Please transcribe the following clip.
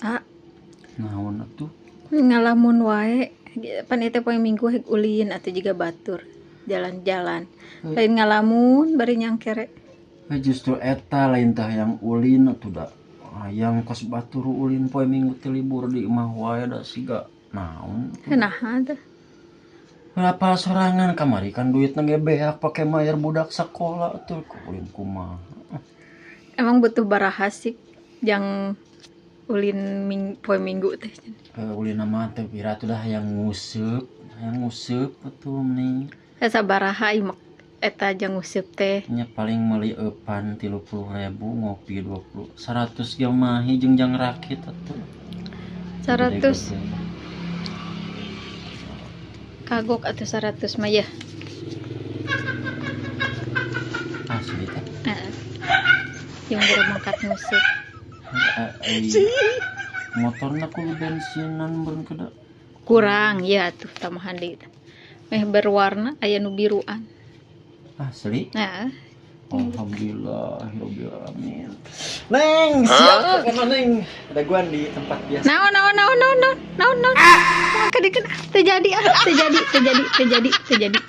Ah, Naon atuh? Ngalamun wae. Pan ieu teh poe Minggu hek ulin atuh jiga batur. Jalan-jalan. Lain ngalamun bari nyangkere. Eh, justru eta lain tah yang ulin atuh da. Hayang kos batur ulin, poe Minggu teh libur, di imah wae da siga naon. Naha teh? Apal sorangan, kamari kan duitna ge beak pake mayar budak sakola atuh, ku ulin kumaha. Emang butuh baraha sih jang ulin poe Minggu teh? Eh, ulin mah teh pira tuh dah, hayang nguseup, hayang nguseup atuh mending. Sabaraha ieu eta jang nguseup teh? Nya paling meuli eupan 30.000, ngopi 20, 100 ge mahi jeung jang rakit atuh. 100. Gede-gede. Kagok atuh 100 mah ya. Asli teh. Heeh. Jeung buru mangkat nguseup. Eh, eh, motorna kudu bensinan meureun kada. Kurang ya tuh, tambahan deui teh. Meh berwarna, aya nu biruan. Asli. Nah. Alhamdulillah, rabbil alamin. Neng, siap pokoknya, Neng. Ada gua di tempat biasa. Naon, naon, naon, naon, naon, naon, naon? Maka dikeun, teu jadi ah, teu jadi, teu jadi, teu jadi, teu jadi.